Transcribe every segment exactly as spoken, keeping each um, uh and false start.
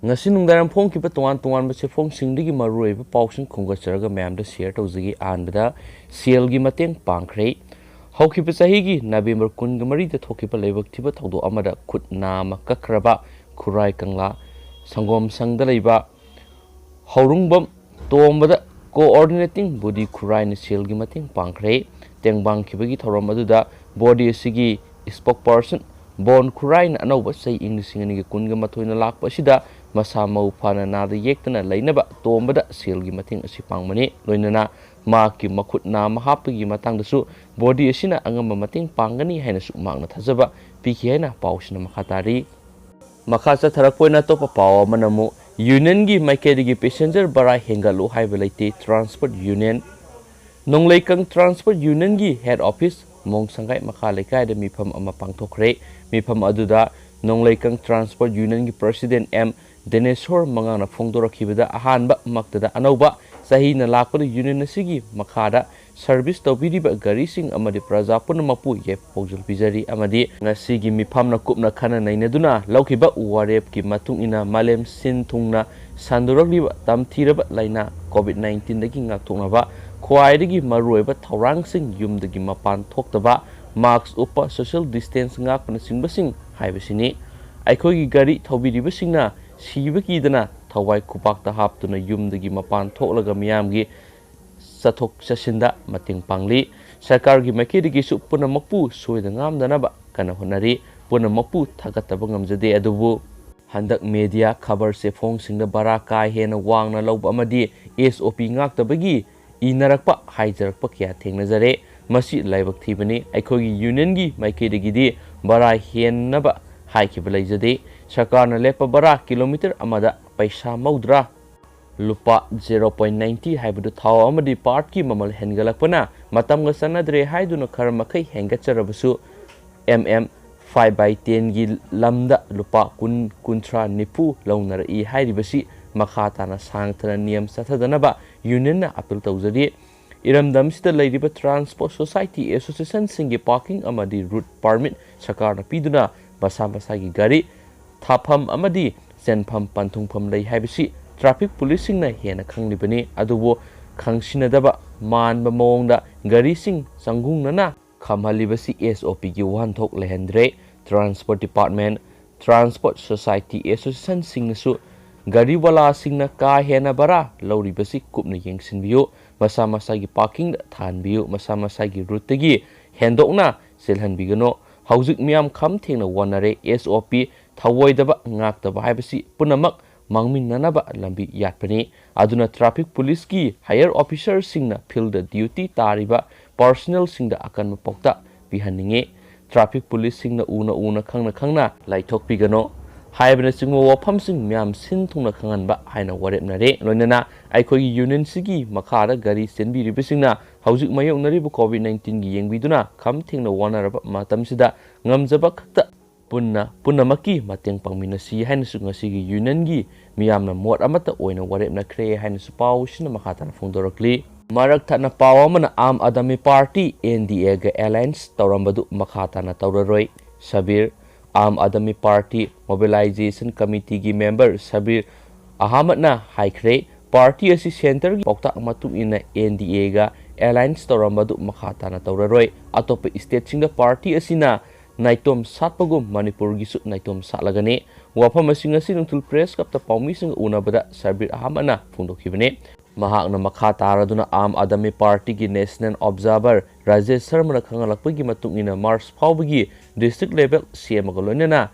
ꯉꯁꯤ ꯅꯨꯡꯗꯥꯡꯋꯥꯏꯔꯝ ꯐꯣꯡꯈꯤꯕ ꯇꯣꯉꯥꯟ ꯇꯣꯉꯥꯟꯕ ꯆꯦꯐꯣꯡꯁꯤꯡꯗꯒꯤ ꯃꯔꯨꯑꯣꯏꯕ ꯄꯥꯎꯁꯤꯡ ꯈꯣꯝꯒꯠꯆꯔꯒ ꯃꯌꯥꯝꯗ ꯁꯤꯌꯔ ꯇꯧꯖꯒꯦ꯫ ꯑꯍꯥꯟꯕꯗ, ꯁꯦꯜꯒꯤ ꯃꯇꯦꯡ ꯄꯥꯡꯈ꯭ꯔꯦ꯫ ꯍꯧꯈꯤꯕ ꯆꯍꯤꯒꯤ ꯅꯕꯦꯝꯕꯔ ꯀꯨꯟꯒ ꯃꯔꯤꯗ ꯊꯣꯛꯈꯤꯕ ꯂꯥꯏꯕꯛ ꯊꯤꯕ ꯊꯧꯗꯣꯛ ꯑꯃꯗ ꯈꯨꯠ ꯅꯥꯝꯃ ꯀꯛꯈ꯭ꯔꯕ ꯈꯨꯔꯥꯏ ꯀꯪꯂꯥ ꯁꯪꯒꯣꯝ ꯁꯪꯗ ꯂꯩꯕ ꯍꯧꯔꯨꯡꯕꯝ ꯇꯣꯝꯕꯗ ꯀꯣꯑꯣꯔꯗꯤꯅꯦꯇꯤꯡ ꯕꯣꯗꯤ ꯈꯨꯔꯥꯏꯅ ꯁꯦꯜꯒꯤ ꯃꯇꯦꯡ ꯄꯥꯡꯈ꯭ꯔꯦ꯫ ꯇꯦꯡꯕꯥꯡꯈꯤꯕꯒꯤ ꯊꯧꯔꯝ ꯑꯗꯨꯗ ꯕꯣꯗꯤ ꯑꯁꯤꯒꯤ ꯏꯁꯄꯣꯛꯄꯔꯁꯟ ꯕꯣꯟ ꯈꯨꯔꯥꯏꯅ ꯑꯅꯧꯕ ꯆꯍꯤ ꯏꯪ ꯂꯤꯁꯤꯡ ꯑꯅꯤꯒ ꯀꯨꯟꯒ ꯃꯥꯊꯣꯏꯅ ꯂꯥꯛꯄ ꯑꯁꯤꯗ ꯃꯁꯥ ꯃꯎ ꯐꯅ ꯅꯥꯗ ꯌꯦꯛꯇꯅ ꯂꯩꯅꯕ ꯇꯣꯝꯕꯗ ꯁꯦꯜꯒꯤ ꯃꯇꯦꯡ ꯑꯁꯤ ꯄꯥꯡꯕꯅꯤ꯫ ꯂꯣꯏꯅꯅ ꯃꯍꯥꯛꯀꯤ ꯃꯈꯨꯠ ꯅꯥꯝꯃ ꯍꯥꯞꯄꯒꯤ ꯃꯇꯥꯡꯗꯁꯨ ꯕꯣꯗꯤ ꯑꯁꯤꯅ ꯑꯉꯝꯕ ꯃꯇꯦꯡ ꯄꯥꯡꯒꯅꯤ ꯍꯥꯏꯅꯁꯨ ꯃꯍꯥꯛꯅ ꯊꯥꯖꯕ ꯄꯤꯈꯤ ꯍꯥꯏꯅ ꯄꯥꯎꯁꯤꯅ ꯃꯈꯥ ꯇꯥꯔꯤ꯫ ꯃꯈꯥ ꯆꯠꯊꯔꯛꯄ ꯑꯣꯏꯅ ꯑꯇꯣꯞꯄ ꯄꯥꯎ ꯑꯃꯅ ꯑꯃꯨꯛ ꯌꯨꯅꯤꯌꯟꯒꯤ ꯃꯥꯏꯀꯩꯗꯒꯤ ꯄꯦꯁꯦꯟꯖꯔ ꯚꯔꯥ ꯍꯦꯟꯒꯠꯂꯨ ꯍꯥꯏꯕ ꯂꯩꯇꯦ, ꯇ꯭ꯔꯥꯟꯁꯄꯣꯔꯠ ꯌꯨꯅꯤꯌꯟ꯫ ꯅꯣꯡꯂꯩꯀꯪ ꯇ꯭ꯔꯥꯟꯁꯄꯣꯔꯠ ꯌꯨꯅꯤꯌꯟꯒꯤ ꯍꯦꯗ ꯑꯣꯐꯤꯁ ꯃꯣꯡ ꯁꯪꯒꯥꯏ ꯃꯈꯥ ꯂꯩꯀꯥꯏꯗ ꯃꯤꯐꯝ ꯑꯃ ꯄꯥꯡꯊꯣꯛꯈ꯭ꯔꯦ꯫ ꯃꯤꯐꯝ ꯑꯗꯨꯗ ꯅꯣꯡꯂꯩꯀꯪ ꯇ꯭ꯔꯥꯟꯁꯄꯣꯔꯠ ꯌꯨꯅꯤꯌꯟꯒꯤ ꯄ꯭ꯔꯁꯤꯗꯦꯟꯠ ꯑꯦꯝ ꯗꯦꯅꯦꯁꯣꯔ ꯃꯉꯥꯡꯅ ꯐꯣꯡꯗꯣꯔꯛꯈꯤꯕꯗ, ꯑꯍꯥꯟꯕ ꯃꯛꯇꯗ ꯑꯅꯧꯕ ꯆꯍꯤꯅ ꯂꯥꯛꯄꯗ ꯌꯨꯅꯤꯌꯟ ꯑꯁꯤꯒꯤ ꯃꯈꯥꯗ ꯁꯔꯚꯤꯁ ꯇꯧꯕꯤꯔꯤꯕ ꯒꯥꯔꯤꯁꯤꯡ ꯑꯃꯗꯤ ꯄ꯭ꯔꯖꯥ ꯄꯨꯝꯅꯃꯛꯄꯨ ꯌꯥꯏꯐ ꯄꯥꯎꯖꯦꯜ ꯄꯤꯖꯔꯤ ꯑꯃꯗꯤ ꯉꯁꯤꯒꯤ ꯃꯤꯐꯝꯅ ꯀꯨꯞꯅ ꯈꯟꯅ ꯅꯩꯅꯗꯨꯅ ꯂꯧꯈꯤꯕ ꯋꯥꯔꯦꯞꯀꯤ ꯃꯇꯨꯡ ꯏꯟꯅ ꯃꯥꯂꯦꯝ ꯁꯤꯟ ꯊꯨꯡꯅ ꯁꯟꯗꯣꯔꯛꯂꯤꯕ ꯇꯝꯊꯤꯔꯕ ꯂꯥꯏꯅꯥ ꯀꯣꯚꯤꯗ ꯅꯥꯏꯟꯇꯤꯟꯗꯒꯤ ꯉꯥꯛꯊꯣꯛꯅꯕ ꯈ꯭ꯋꯥꯏꯗꯒꯤ ꯃꯔꯨꯑꯣꯏꯕ ꯊꯧꯔꯥꯡꯁꯤꯡ ꯌꯨꯝꯗꯒꯤ ꯃꯄꯥꯟ ꯊꯣꯛꯇꯕ, ꯃꯥꯛꯁ ꯎꯞꯄ, ꯁꯣꯁꯤꯌꯦꯜ ꯗꯤꯁꯇꯦꯟꯁ ꯉꯥꯛꯄꯅꯆꯤꯡꯕꯁꯤꯡ ꯍꯥꯏꯕꯁꯤꯅꯤ꯫ ꯑꯩꯈꯣꯏꯒꯤ ꯒꯥꯔꯤ ꯊꯧꯕꯤꯔꯤꯕꯁꯤꯡꯅ ꯁꯤꯕ ꯀꯤꯗꯅ ꯊꯋꯥꯏ ꯈꯨꯄꯥꯛꯇ ꯍꯥꯞꯇꯨꯅ ꯌꯨꯝꯗꯒꯤ ꯃꯄꯥꯟ ꯊꯣꯛꯂꯒ ꯃꯤꯌꯥꯝꯒꯤ ꯆꯠꯊꯣꯛ ꯆꯠꯁꯤꯟꯗ ꯃꯇꯦꯡ ꯄꯥꯡꯂꯤ꯫ ꯁꯔꯀꯥꯔꯒꯤ ꯃꯥꯏꯀꯩꯗꯒꯤꯁꯨ ꯄꯨꯝꯅꯃꯛꯄꯨ ꯁꯣꯏꯗ ꯉꯥꯝꯗꯅꯕ ꯀꯟꯅ ꯍꯣꯠꯅꯔꯤ꯫ ꯄꯨꯝꯅꯃꯛꯄꯨ ꯊꯥꯒꯠꯇꯕ ꯉꯝꯖꯗꯦ, ꯑꯗꯨꯕꯨ ꯍꯟꯗꯛ ꯃꯦꯗꯤꯌꯥ ꯈꯕꯔ ꯆꯦꯐꯣꯡꯁꯤꯡꯗ ꯚꯔꯥ ꯀꯥ ꯍꯦꯟꯅ ꯋꯥꯡꯅ ꯂꯧꯕ ꯑꯃꯗꯤ ꯑꯦꯁ ꯑꯣ ꯄꯤ ꯉꯥꯛꯇꯕꯒꯤ ꯏꯅꯔꯛꯄ ꯍꯥꯏꯖꯔꯛꯄ ꯀꯌꯥ ꯊꯦꯡꯅꯖꯔꯦ꯫ ꯃꯁꯤ ꯂꯥꯏꯕꯛ ꯊꯤꯕꯅꯤ꯫ ꯑꯩꯈꯣꯏꯒꯤ ꯌꯨꯅꯤꯌꯟꯒꯤ ꯃꯥꯏꯀꯩꯗꯒꯤꯗꯤ ꯚꯔꯥ ꯍꯦꯟꯅꯕ ꯍꯥꯏꯈꯤꯕ ꯂꯩꯖꯗꯦ꯫ ꯁꯔꯀꯥꯔꯅ ꯂꯦꯞꯄ ꯚꯔꯥ ꯀꯤꯂꯣꯃꯤꯇꯔ ꯑꯃꯗ ꯄꯩꯁꯥ ꯃꯧꯗ꯭ꯔꯥ, ꯂꯨꯄꯥ ꯖꯦꯔꯣ ꯄꯣꯏꯟ ꯅꯥꯏꯟꯇꯤ ꯍꯥꯏꯕꯗꯨ ꯊꯥꯎ ꯑꯃꯗꯤ ꯄꯥꯔꯠꯀꯤ ꯃꯃꯜ ꯍꯦꯟꯒꯠꯂꯛꯄꯅ ꯃꯇꯝꯒ ꯆꯥꯟꯅꯗ꯭ꯔꯦ ꯍꯥꯏꯗꯨꯅ ꯈꯔ ꯃꯈꯩ ꯍꯦꯟꯒꯠꯆꯔꯕꯁꯨ, ꯑꯦꯝ ꯑꯦꯝ ꯐꯥꯏꯚ ꯕꯥꯏ ꯇꯦꯟꯒꯤ ꯂꯝꯗ ꯂꯨꯄꯥ ꯀꯨꯟ, ꯀꯨꯟꯊ꯭ꯔꯥ, ꯅꯤꯐꯨ ꯂꯧꯅꯔꯛꯏ ꯍꯥꯏꯔꯤꯕꯁꯤ ꯃꯈꯥ ꯇꯥꯅ ꯁꯥꯡꯊꯅ ꯅꯤꯌꯝ ꯆꯠꯊꯗꯅꯕ ꯌꯨꯅꯤꯌꯟꯅ ꯑꯄꯤꯜ ꯇꯧꯖꯔꯤ꯫ ꯏꯔꯝꯗꯝꯁꯤꯗ ꯂꯩꯔꯤꯕ ꯇ꯭ꯔꯥꯟꯁꯄꯣꯔꯠ ꯁꯣꯁꯥꯏꯇꯤ ꯑꯦꯁꯣꯁꯤꯌꯦꯁꯟꯁꯤꯡꯒꯤ ꯄꯥꯔꯀꯤꯡ ꯑꯃꯗꯤ ꯔꯨꯠ ꯄꯥꯔꯃꯤꯠ ꯁꯔꯀꯥꯔꯅ ꯄꯤꯗꯨꯅ ꯃꯁꯥ ꯃꯁꯥꯒꯤ ꯒꯥꯔꯤ ꯊꯥꯐꯝ ꯑꯃꯗꯤ ꯆꯦꯟꯐꯝ ꯄꯟꯊꯨꯡꯐꯝ ꯂꯩ ꯍꯥꯏꯕꯁꯤ ꯇ꯭ꯔꯥꯐꯤꯛ ꯄꯨꯂꯤꯁꯁꯤꯡꯅ ꯍꯦꯟꯅ ꯈꯪꯂꯤꯕꯅꯤ꯫ ꯑꯗꯨꯕꯨ ꯈꯪꯁꯤꯟꯅꯗꯕ ꯃꯥꯟꯕ ꯃꯑꯣꯡꯗ ꯒꯥꯔꯤꯁꯤꯡ ꯆꯪꯒꯨꯡꯅꯅ ꯈꯥꯝꯍꯜꯂꯤꯕꯁꯤ ꯑꯦꯁ ꯑꯣ ꯄꯤꯒꯤ ꯋꯥꯍꯟꯊꯣꯛ ꯂꯩꯍꯟꯗ꯭ꯔꯦ꯫ ꯇ꯭ꯔꯥꯟꯁꯄꯣꯔꯠ ꯗꯤꯄꯥꯔꯠꯃꯦꯟ, ꯇ꯭ꯔꯥꯟꯁꯄꯣꯔꯠ ꯁꯣꯁꯥꯏꯇꯤ ꯑꯦꯁꯣꯁꯤꯌꯦꯁꯟꯁꯤꯡꯅꯁꯨ ꯒꯥꯔꯤꯋꯥꯂꯥꯁꯤꯡꯅ ꯀꯥ ꯍꯦꯟꯅ ꯚꯔꯥ ꯂꯧꯔꯤꯕꯁꯤ ꯀꯨꯞꯅ ꯌꯦꯡꯁꯤꯟꯕꯤꯌꯨ, ꯃꯁꯥ ꯃꯁꯥꯒꯤ ꯄꯥꯔꯀꯤꯡꯗ ꯊꯥꯍꯟꯕꯤꯌꯨ, ꯃꯁꯥ ꯃꯁꯥꯒꯤ ꯔꯨꯠꯇꯒꯤ ꯍꯦꯟꯗꯣꯛꯅ ꯆꯦꯜꯍꯟꯕꯤꯒꯅꯨ꯫ ꯍꯧꯖꯤꯛ ꯃꯤꯌꯥꯝ ꯈꯝ ꯊꯦꯡꯅ ꯋꯥꯅꯔꯦ꯫ ꯑꯦꯁ ꯑꯣ ꯄꯤ ꯊꯧꯑꯣꯏꯗꯕ ꯉꯥꯛꯇꯕ ꯍꯥꯏꯕꯁꯤ ꯄꯨꯝꯅꯃꯛ ꯃꯥꯡꯃꯤꯟꯅꯅꯕ ꯂꯝꯕꯤ ꯌꯥꯠꯄꯅꯤ꯫ ꯑꯗꯨꯅ ꯇ꯭ꯔꯥꯐꯤꯛ ꯄꯨꯂꯤꯁꯀꯤ ꯍꯥꯌꯔ ꯑꯣꯐꯤꯁꯔꯁꯤꯡꯅ ꯐꯤꯜꯗ ꯗ꯭ꯌꯨꯇꯤ ꯇꯥꯔꯤꯕ ꯄꯥꯔꯁꯣꯅꯦꯜꯁꯤꯡꯗ ꯑꯀꯟꯕ ꯄꯥꯎꯇꯥꯛ ꯄꯤꯍꯟꯅꯤꯡꯏ꯫ ꯇ꯭ꯔꯥꯐꯤꯛ ꯄꯨꯂꯤꯁꯁꯤꯡꯅ ꯎꯅ ꯎꯅ ꯈꯪꯅ ꯈꯪꯅ ꯂꯥꯏꯊꯣꯛꯄꯤꯒꯅꯨ ꯍꯥꯏꯕꯅꯆꯤꯡꯕ ꯋꯥꯐꯝꯁꯤꯡ ꯃꯌꯥꯝ ꯁꯤꯟ ꯊꯨꯡꯅ ꯈꯪꯍꯟꯕ ꯍꯥꯏꯅ ꯋꯥꯔꯦꯞꯅꯔꯦ꯫ ꯂꯣꯏꯅꯅ ꯑꯩꯈꯣꯏꯒꯤ ꯌꯨꯅꯤꯌꯟꯁꯤꯒꯤ ꯃꯈꯥꯗ ꯒꯥꯔꯤ ꯆꯦꯟꯕꯤꯔꯤꯕꯁꯤꯡꯅ ꯍꯧꯖꯤꯛ ꯃꯥꯌꯣꯛꯅꯔꯤꯕ ꯀꯣꯚꯤꯗ ꯅꯥꯏꯟꯇꯤꯟꯒꯤ ꯌꯦꯡꯕꯤꯗꯨꯅ ꯈꯝ ꯊꯦꯡꯅ ꯋꯥꯅꯔꯕ ꯃꯇꯝꯁꯤꯗ ꯉꯝꯖꯕ ꯈꯛꯇ ꯄꯨꯟꯅ ꯄꯨꯝꯅꯃꯛꯀꯤ ꯃꯇꯦꯡ ꯄꯥꯡꯃꯤꯟꯅꯁꯤ ꯍꯥꯏꯅꯁꯨ ꯉꯁꯤꯒꯤ ꯌꯨꯅꯤꯌꯟꯒꯤ ꯃꯤꯌꯥꯝꯅ ꯃꯣꯠ ꯑꯃꯠꯇ ꯑꯣꯏꯅ ꯋꯥꯔꯦꯞꯅꯈ꯭ꯔꯦ ꯍꯥꯏꯅꯁꯨ ꯄꯥꯎꯁꯤꯅ ꯃꯈꯥ ꯇꯥꯅ ꯐꯣꯡꯗꯣꯔꯛꯂꯤ꯫ ꯃꯔꯛ ꯊꯠꯅ ꯄꯥꯎ ꯑꯃꯅ Aam Aadmi party, N D ꯑꯦꯒ ꯑꯦꯂꯥꯏꯟꯁ ꯇꯧꯔꯝꯕꯗꯨ ꯃꯈꯥ ꯇꯥꯅ ꯇꯧꯔꯔꯣꯏ꯫ ꯁꯕꯤꯔ, ꯑꯥꯝ ꯑꯥꯗꯃꯤ ꯄꯥꯔꯇꯤ ꯃꯣꯕꯤꯂꯥꯏꯖꯦꯁꯟ ꯀꯃꯤꯇꯤꯒꯤ ꯃꯦꯝꯕꯔ ꯁꯕꯤꯔ ꯑꯍꯃꯗꯅ ꯍꯥꯏꯈ꯭ꯔꯦ, ꯄꯥꯔꯇꯤ ꯑꯁꯤ ꯁꯦꯟꯇꯔꯒꯤ ꯄꯥꯎꯇꯥꯛ ꯃꯇꯨꯡ ꯏꯟꯅ ꯑꯦꯟ ꯗꯤ ꯑꯦꯒ ꯑꯦꯂꯥꯏꯟꯁ ꯇꯧꯔꯝꯕꯗꯨ ꯃꯈꯥ ꯇꯥꯅ ꯇꯧꯔꯔꯣꯏ꯫ ꯑꯇꯣꯞꯄ ꯁ꯭ꯇꯦꯠꯁꯤꯡꯗ ꯄꯥꯔꯇꯤ ꯑꯁꯤꯅ ꯅꯥꯏꯇꯣꯝ ꯁꯥꯠꯄꯒꯨꯝ ꯃꯅꯤꯄꯨꯔꯒꯤꯁꯨ ꯅꯥꯏꯇꯣꯝ ꯁꯥꯠꯂꯒꯅꯤ꯫ ꯋꯥꯐꯝ ꯑꯁꯤ ꯉꯁꯤ ꯅꯨꯡꯊꯤꯜ ꯄ꯭ꯔꯦꯁ ꯀ꯭ꯂꯕꯇ ꯄꯥꯎꯃꯤꯁꯤꯡꯒ ꯎꯅꯕꯗ ꯁꯕꯤꯔ ꯑꯍꯃꯗꯅ ꯐꯣꯡꯗꯣꯛꯈꯤꯕꯅꯤ꯫ ꯃꯍꯥꯛꯅ ꯃꯈꯥ ꯇꯥꯔꯗꯨꯅ ꯑꯥꯝ ꯑꯥꯗꯃꯤ ꯄꯥꯔꯇꯤꯒꯤ ꯅꯦꯁꯅꯦꯜ ꯑꯣꯕꯖꯥꯔꯚꯔ ꯔꯥꯖꯦꯁ ꯁꯔꯃꯅ ꯈꯪꯍꯜꯂꯛꯄꯒꯤ ꯃꯇꯨꯡ ꯏꯟꯅ ꯃꯥꯔꯆ ꯐꯥꯎꯕꯒꯤ ꯗꯤꯁꯇ꯭ꯔꯤꯛ ꯂꯦꯚꯦꯜ ꯁꯦꯝꯃꯒ ꯂꯣꯏꯅꯅ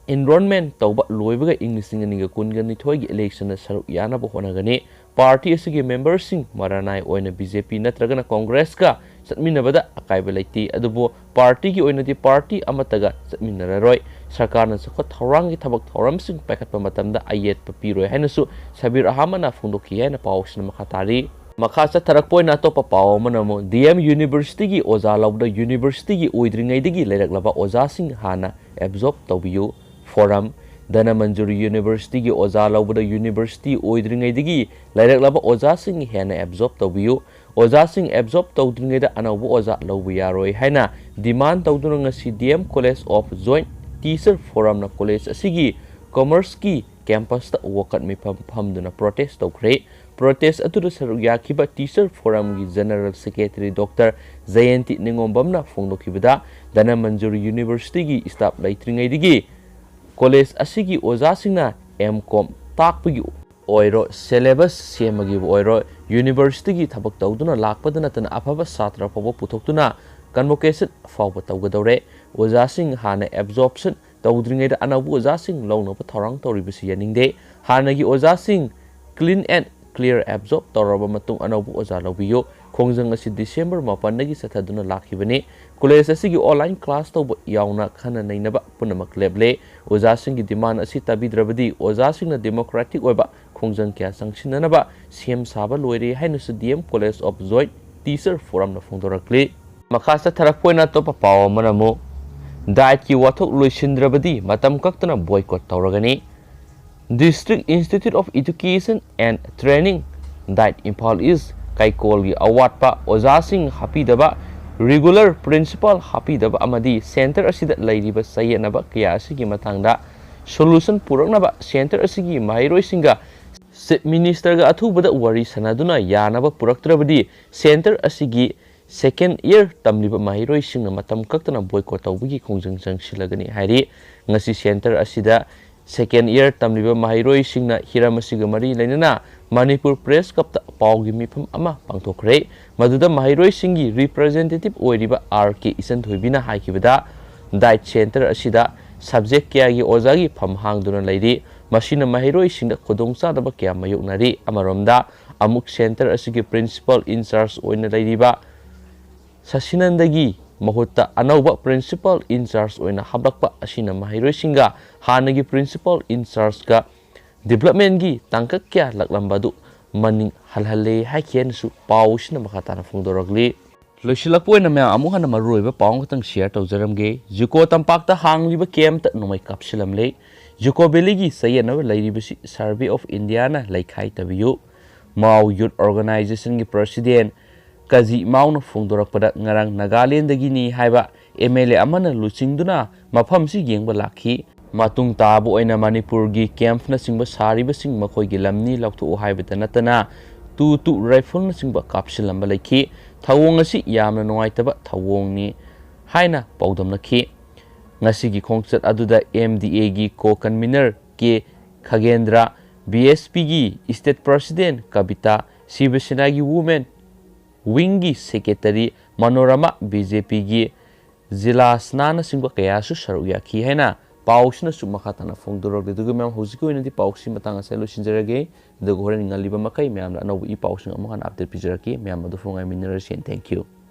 ꯏꯟꯔꯣꯜꯃꯦꯟ ꯇꯧꯕ ꯂꯣꯏꯕꯒ ꯏꯪ ꯂꯤꯁꯤꯡ ꯑꯅꯤꯒ ꯀꯨꯟꯒ ꯅꯤꯊꯣꯏꯒꯤ ꯏꯂꯦꯛꯁꯟꯗ ꯁꯔꯨꯛ ꯌꯥꯅꯕ ꯍꯣꯠꯅꯒꯅꯤ꯫ ꯄꯥꯔꯇꯤ ꯑꯁꯤꯒꯤ ꯃꯦꯝꯕꯔꯁꯤꯡ ꯃꯔꯥꯅꯥꯏ ꯑꯣꯏꯅ ꯕꯤ ꯖꯦ ꯄꯤ ꯅꯠꯇ꯭ꯔꯒꯅ ꯀꯣꯡꯒ꯭ꯔꯦꯁꯀ ꯆꯠꯃꯤꯟꯅꯕꯗ ꯑꯀꯥꯏꯕ ꯂꯩꯇꯦ, ꯑꯗꯨꯕꯨ ꯄꯥꯔꯇꯤꯒꯤ ꯑꯣꯏꯅꯗꯤ ꯄꯥꯔꯇꯤ ꯑꯃꯠꯇꯒ ꯆꯠꯃꯤꯟꯅꯔꯔꯣꯏ꯫ ꯁꯔꯀꯥꯔꯅ ꯆꯥꯎꯈꯠ ꯊꯧꯔꯥꯡꯒꯤ ꯊꯕꯛ ꯊꯧꯔꯝꯁꯤꯡ ꯄꯥꯏꯈꯠꯄ ꯃꯇꯝꯗ ꯑꯌꯦꯠꯄ ꯄꯤꯔꯣꯏ ꯍꯥꯏꯅꯁꯨ ꯁꯕꯤꯔ ꯑꯍꯃꯗꯅ ꯐꯣꯡꯗꯣꯛꯈꯤ ꯍꯥꯏꯅ ꯄꯥꯎꯁꯤꯅ ꯃꯈꯥ ꯇꯥꯔꯤ꯫ ꯃꯈꯥ ꯆꯠꯊꯔꯛꯄ ꯑꯣꯏꯅ ꯑꯇꯣꯞꯄ ꯄꯥꯎ ꯑꯃꯅ ꯑꯃꯨꯛ ꯗꯤ ꯑꯦꯝ ꯌꯨꯅꯤꯚꯔꯁꯤꯇꯤꯒꯤ ꯑꯣꯖꯥ ꯂꯧꯕꯗ ꯌꯨꯅꯤꯚꯔꯁꯤꯇꯤꯒꯤ ꯑꯣꯏꯗ꯭ꯔꯤꯉꯩꯗꯒꯤ ꯂꯩꯔꯛꯂꯕ ꯑꯣꯖꯥꯁꯤꯡ ꯍꯥꯟꯅ ꯑꯦꯕꯖꯣꯔꯕ ꯇꯧꯕꯤꯌꯨ꯫ ꯐꯣꯔꯝ, ꯙꯅꯃꯟꯖꯨꯔꯤ ꯌꯨꯅꯤꯚꯔꯁꯤꯇꯤꯒꯤ ꯑꯣꯖꯥ ꯂꯧꯕꯗ ꯌꯨꯅꯤꯚꯔꯁꯤꯇꯤ ꯑꯣꯏꯗ꯭ꯔꯤꯉꯩꯗꯒꯤ ꯂꯩꯔꯛꯂꯕ ꯑꯣꯖꯥꯁꯤꯡ ꯍꯦꯟꯅ ꯑꯦꯕꯖꯣꯔꯕ ꯇꯧꯕꯤꯌꯨ꯫ ꯑꯣꯖꯥꯁꯤꯡ ꯑꯦꯕꯖꯣꯔꯕ ꯇꯧꯗ꯭ꯔꯤꯉꯩꯗ ꯑꯅꯧꯕ ꯑꯣꯖꯥ ꯂꯧꯕ ꯌꯥꯔꯣꯏ ꯍꯥꯏꯅ ꯗꯤꯃꯥꯟ ꯇꯧꯗꯨꯅ ꯉꯁꯤ D M college of joint teacher ꯐꯣꯔꯝꯅ ꯀꯣꯂꯦꯖ ꯑꯁꯤꯒꯤ ꯀꯃꯔꯁꯀꯤ ꯀꯦꯝꯄꯁꯇ ꯋꯥꯀꯠ ꯃꯤꯐꯝ ꯐꯝꯗꯨꯅ ꯄ꯭ꯔꯣꯇꯦꯁ ꯇꯧꯈ꯭ꯔꯦ꯫ ꯄ꯭ꯔꯣꯇꯦꯁ ꯑꯗꯨꯗ ꯁꯔꯨꯛ ꯌꯥꯈꯤꯕ ꯇꯤꯆꯔ ꯐꯣꯔꯝꯒꯤ ꯖꯦꯅꯔꯦꯜ ꯁꯦꯀ꯭ꯔꯦꯇꯔꯤ ꯗꯣꯛꯇꯔ ꯖꯌꯟꯇꯤ ꯅꯤꯉꯣꯝꯕꯝꯅ ꯐꯣꯡꯗꯣꯛꯈꯤꯕꯗ, ꯙꯅꯃꯟꯖꯨꯔꯤ ꯌꯨꯅꯤꯚꯔꯁꯤꯇꯤꯒꯤ ꯁ꯭ꯇꯥꯐ ꯂꯩꯇ꯭ꯔꯤꯉꯩꯗꯒꯤ ꯀꯣꯂꯦꯖ ꯑꯁꯤꯒꯤ ꯑꯣꯖꯥꯁꯤꯡꯅ ꯑꯦꯝ ꯀꯣꯝ ꯇꯥꯛꯄꯒꯤ ꯑꯣꯏꯔꯣ, ꯁꯦꯂꯦꯕꯁ ꯁꯦꯝꯕꯒꯤꯕꯨ ꯑꯣꯏꯔꯣ, ꯌꯨꯅꯤꯚꯔꯁꯤꯇꯤꯒꯤ ꯊꯕꯛ ꯇꯧꯗꯨꯅ ꯂꯥꯛꯄꯗ ꯅꯠꯇꯅ ꯑꯐꯕ ꯁꯥꯇ꯭ꯔ ꯐꯥꯎꯕ ꯄꯨꯊꯣꯛꯇꯨꯅ ꯀꯟꯚꯣꯀꯦꯁꯟ ꯐꯥꯎꯕ ꯇꯧꯒꯗꯧꯔꯦ꯫ ꯑꯣꯖꯥꯁꯤꯡ ꯍꯥꯟꯅ ꯑꯦꯕꯖꯣꯔꯞꯁꯟ ꯇꯧꯗ꯭ꯔꯤꯉꯩꯗ ꯑꯅꯧꯕ ꯑꯣꯖꯥꯁꯤꯡ ꯂꯧꯅꯕ ꯊꯧꯔꯥꯡ ꯇꯧꯔꯤꯕꯁꯤ ꯌꯥꯅꯤꯡꯗꯦ꯫ ꯍꯥꯟꯅꯒꯤ ꯑꯣꯖꯥꯁꯤꯡ clean and clear absorb ꯇꯧꯔꯕ ꯃꯇꯨꯡ ꯑꯅꯧꯕ ꯑꯣꯖꯥ ꯂꯧꯕꯤꯌꯨ꯫ ꯈꯣꯡꯖꯪ ꯑꯁꯤ ꯗꯤꯁꯦꯝꯕꯔ ꯃꯥꯄꯟꯗꯒꯤ ꯆꯠꯊꯗꯨꯅ ꯂꯥꯛꯈꯤꯕꯅꯤ꯫ ꯀꯣꯂꯦꯖ ꯑꯁꯤꯒꯤ online class ꯇꯧꯕ ꯌꯥꯎꯅ ꯈꯟꯅ ꯅꯩꯅꯕ ꯄꯨꯝꯅꯃꯛ ꯂꯦꯞꯂꯦ꯫ ꯑꯣꯖꯥꯁꯤꯡꯒꯤ demand ꯑꯁꯤ ꯇꯥꯕꯤꯗ꯭ꯔꯕꯗꯤ ꯑꯣꯖꯥꯁꯤꯡꯅ democratic ꯑꯣꯏꯕ ꯈꯣꯡꯖꯪ ꯀꯌꯥ ꯆꯪꯁꯤꯟꯅꯅꯕ ꯁꯦꯝ ꯁꯥꯕ ꯂꯣꯏꯔꯦ ꯍꯥꯏꯅꯁꯨ D M College of Joint Teacher Forumꯅ ꯐꯣꯡꯗꯣꯔꯛꯂꯤ꯫ ꯃꯈꯥ ꯆꯠꯊꯔꯛꯄ ꯑꯣꯏꯅ ꯑꯇꯣꯞꯄ ꯄꯥꯎ ꯑꯃꯅ ꯑꯃꯨꯛ, ꯗꯥꯏꯠꯀꯤ ꯋꯥꯊꯣꯛ ꯂꯣꯏꯁꯤꯟꯗ꯭ꯔꯕꯗꯤ ꯃꯇꯝ ꯀꯛꯇꯅ ꯕꯣꯏꯀꯣꯠ ꯇꯧꯔꯒꯅꯤ꯫ District Institute of Education and Training, DIET, Imphal East ꯀꯩꯀꯣꯜꯒꯤ ꯑꯋꯥꯠꯄ ꯑꯣꯖꯥꯁꯤꯡ ꯍꯥꯞꯄꯤꯗꯕ, regular principal ꯍꯥꯞꯄꯤꯗꯕ ꯑꯃꯗꯤ ꯁꯦꯟꯇꯔ ꯑꯁꯤꯗ ꯂꯩꯔꯤꯕ ꯆꯌꯦꯠꯅꯕ ꯀꯌꯥ ꯑꯁꯤꯒꯤ ꯃꯇꯥꯡꯗ solution ꯄꯨꯔꯛꯅꯕ ꯁꯦꯟꯇꯔ ꯑꯁꯤꯒꯤ ꯃꯍꯩꯔꯣꯏꯁꯤꯡꯒ Chief Ministerꯒ ꯑꯊꯨꯕꯗ ꯋꯥꯔꯤ ꯁꯥꯟꯅꯗꯨꯅ ꯌꯥꯅꯕ ꯄꯨꯔꯛꯇ꯭ꯔꯕꯗꯤ ꯁꯦꯟꯇꯔ ꯑꯁꯤꯒꯤ second year ꯇꯝꯂꯤꯕ ꯃꯍꯩꯔꯣꯏꯁꯤꯡꯅ ꯃꯇꯝ ꯀꯛꯇꯅ ꯕꯣꯏꯀꯣꯠ ꯇꯧꯕꯒꯤ ꯈꯣꯡꯖꯪ ꯆꯪꯁꯤꯜꯂꯒꯅꯤ ꯍꯥꯏꯔꯤ꯫ ꯉꯁꯤ ꯁꯦꯟꯇꯔ ꯑꯁꯤꯗ second year ꯇꯝꯂꯤꯕ ꯃꯍꯩꯔꯣꯏꯁꯤꯡꯅ ꯍꯤꯔꯝ ꯑꯁꯤꯒ ꯃꯔꯤ ꯂꯩꯅꯅ ꯃꯅꯤꯄꯨꯔ ꯄ꯭ꯔꯦꯁ ꯀ꯭ꯂꯕꯇ ꯄꯥꯎꯒꯤ ꯃꯤꯐꯝ ꯑꯃ ꯄꯥꯡꯊꯣꯛꯈ꯭ꯔꯦ꯫ ꯃꯗꯨꯗ ꯃꯍꯩꯔꯣꯏꯁꯤꯡꯒꯤ representative ꯑꯣꯏꯔꯤꯕ ꯑꯥꯔ ꯀꯦ ꯏꯆꯟꯊꯣꯏꯕꯤꯅ ꯍꯥꯏꯈꯤꯕꯗ, ꯗꯥꯏꯠ ꯁꯦꯟꯇꯔ ꯑꯁꯤꯗ subject ꯀꯌꯥꯒꯤ ꯑꯣꯖꯥꯒꯤ ꯐꯝ ꯍꯥꯡꯗꯨꯅ ꯂꯩꯔꯤ꯫ ꯃꯁꯤꯅ ꯃꯍꯩꯔꯣꯏꯁꯤꯡꯗ ꯈꯨꯗꯣꯡꯆꯥꯗꯕ ꯀꯌꯥ ꯃꯥꯌꯣꯛꯅꯔꯤ꯫ ꯑꯃꯔꯣꯝꯗ, ꯑꯃꯨꯛ ꯁꯦꯟꯇꯔ ꯑꯁꯤꯒꯤ principal in charge ꯑꯣꯏꯅ ꯂꯩꯔꯤꯕ ꯁꯁꯤꯅꯟꯗꯒꯤ ꯃꯍꯨꯠꯇ ꯑꯅꯧꯕ principal in charge ꯑꯣꯏꯅ ꯍꯥꯞꯂꯛꯄ ꯑꯁꯤꯅ ꯃꯍꯩꯔꯣꯏꯁꯤꯡꯒ ꯍꯥꯟꯅꯒꯤ principal in chargeꯀ developmentꯀꯤ ꯇꯥꯡꯀꯛ ꯀꯌꯥ ꯂꯥꯛꯂꯝꯕ ꯑꯗꯨ ꯃꯅꯤꯡ ꯍꯜꯍꯜꯂꯦ ꯍꯥꯏꯈꯤ ꯍꯥꯏꯅꯁꯨ ꯄꯥꯎ ꯑꯁꯤꯅ ꯃꯈꯥ ꯇꯥꯅ ꯐꯣꯡꯗꯣꯔꯛꯂꯤ꯫ ꯂꯣꯏꯁꯤꯜꯂꯛꯄ ꯑꯣꯏꯅ ꯃꯌꯥꯝ ꯑꯃꯨꯛ ꯍꯟꯅ ꯃꯔꯨꯑꯣꯏꯕ ꯄꯥꯎ ꯑꯃꯈꯛꯇꯪ share ꯇꯧꯖꯔꯝꯒꯦ꯫ ꯖꯨꯀꯣ ꯇꯝꯄꯥꯛꯇ ꯍꯥꯡꯂꯤꯕ camp ꯇ ꯅꯣꯡꯃꯩ ꯀꯥꯞꯁꯤꯜꯂꯝꯂꯦ꯫ ꯖꯨꯀꯣ valley ꯒꯤ ꯆꯌꯦꯠꯅꯕ ꯂꯩꯔꯤꯕꯁꯤ Survey of India ꯅ ꯂꯩꯈꯥꯏ ꯇꯥꯕꯤꯌꯨ꯫ ꯃꯥꯎ Youth Organization ꯒꯤ president ꯀꯖꯤ ꯃꯥꯎꯅ ꯐꯣꯡꯗꯣꯔꯛꯄꯗ, ꯉꯔꯥꯡ ꯅꯥꯒꯥꯂꯦꯟꯗꯒꯤꯅꯤ ꯍꯥꯏꯕ M L A ꯑꯃꯅ ꯂꯨꯆꯤꯡꯗꯨꯅ ꯃꯐꯝꯁꯤ ꯌꯦꯡꯕ ꯂꯥꯛꯈꯤ꯫ ꯃꯇꯨꯡ ꯇꯥꯕ ꯑꯣꯏꯅ ꯃꯅꯤꯄꯨꯔꯒꯤ ꯀꯦꯝꯞꯅꯆꯤꯡꯕ ꯁꯥꯔꯤꯕꯁꯤꯡ ꯃꯈꯣꯏꯒꯤ ꯂꯝꯅꯤ ꯂꯧꯊꯣꯛꯎ ꯍꯥꯏꯕꯇ ꯅꯠꯇꯅ ꯇꯨ ꯇꯨ ꯔꯥꯏꯐꯜꯅꯆꯤꯡꯕ ꯀꯥꯞꯁꯤꯜꯂꯝꯕ ꯂꯩꯈꯤ꯫ ꯊꯧꯑꯣꯡ ꯑꯁꯤ ꯌꯥꯝꯅ ꯅꯨꯡꯉꯥꯏꯇꯕ ꯊꯧꯑꯣꯡꯅꯤ ꯍꯥꯏꯅ ꯄꯥꯎꯗꯝꯅꯈꯤ꯫ ꯉꯁꯤꯒꯤ ꯈꯣꯡꯆꯠ ꯑꯗꯨꯗ ꯑꯦꯝ ꯗꯤ ꯑꯦꯒꯤ ꯀꯣ ꯀꯟꯚꯤꯅꯔ ꯀꯦ ꯈꯒꯦꯟꯗ꯭ꯔ, ꯕꯤ ꯑꯦꯁ ꯄꯤꯒꯤ ꯁ꯭ꯇꯦꯠ ꯄ꯭ꯔꯁꯤꯗꯦꯟ ꯀꯕꯤꯇꯥ, ꯁꯤꯕ ꯁꯦꯅꯥꯒꯤ ꯋꯨꯃꯦꯟ ꯋꯤꯡꯒꯤ ꯁꯦꯀ꯭ꯔꯦꯇꯔꯤ ꯃꯅꯣꯔꯃꯥ, ꯕꯤ ꯖꯦ ꯄꯤꯒꯤ ꯖꯤꯂꯥꯁꯅꯥꯅꯆꯤꯡꯕ ꯀꯌꯥꯁꯨ ꯁꯔꯨꯛ ꯌꯥꯈꯤ ꯍꯥꯏꯅ ꯄꯥꯎꯁꯤꯅꯁꯨ ꯃꯈꯥ ꯇꯥꯅ ꯐꯣꯡꯗꯣꯔꯛꯂꯤ꯫ ꯑꯗꯨꯒ ꯃꯌꯥꯝ, ꯍꯧꯖꯤꯛꯀꯤ ꯑꯣꯏꯅꯗꯤ ꯄꯥꯎꯁꯤ ꯃꯇꯥꯡ ꯑꯁꯤꯗ ꯂꯣꯏꯁꯤꯟꯖꯔꯒꯦ꯫ ꯑꯗꯨꯒ ꯍꯣꯔꯦꯟ ꯉꯜꯂꯤꯕ ꯃꯈꯩ ꯃꯌꯥꯝꯗ ꯑꯅꯧꯕ ꯏ ꯄꯥꯎꯁꯤꯡ ꯑꯃꯨꯛ ꯍꯟꯅ ꯑꯞꯗꯦꯠ ꯄꯤꯖꯔꯛꯀꯦ꯫ ꯃꯌꯥꯝ ꯑꯗꯨ ꯉꯥꯏꯃꯤꯟꯅꯔꯁꯤ꯫ Thank you꯫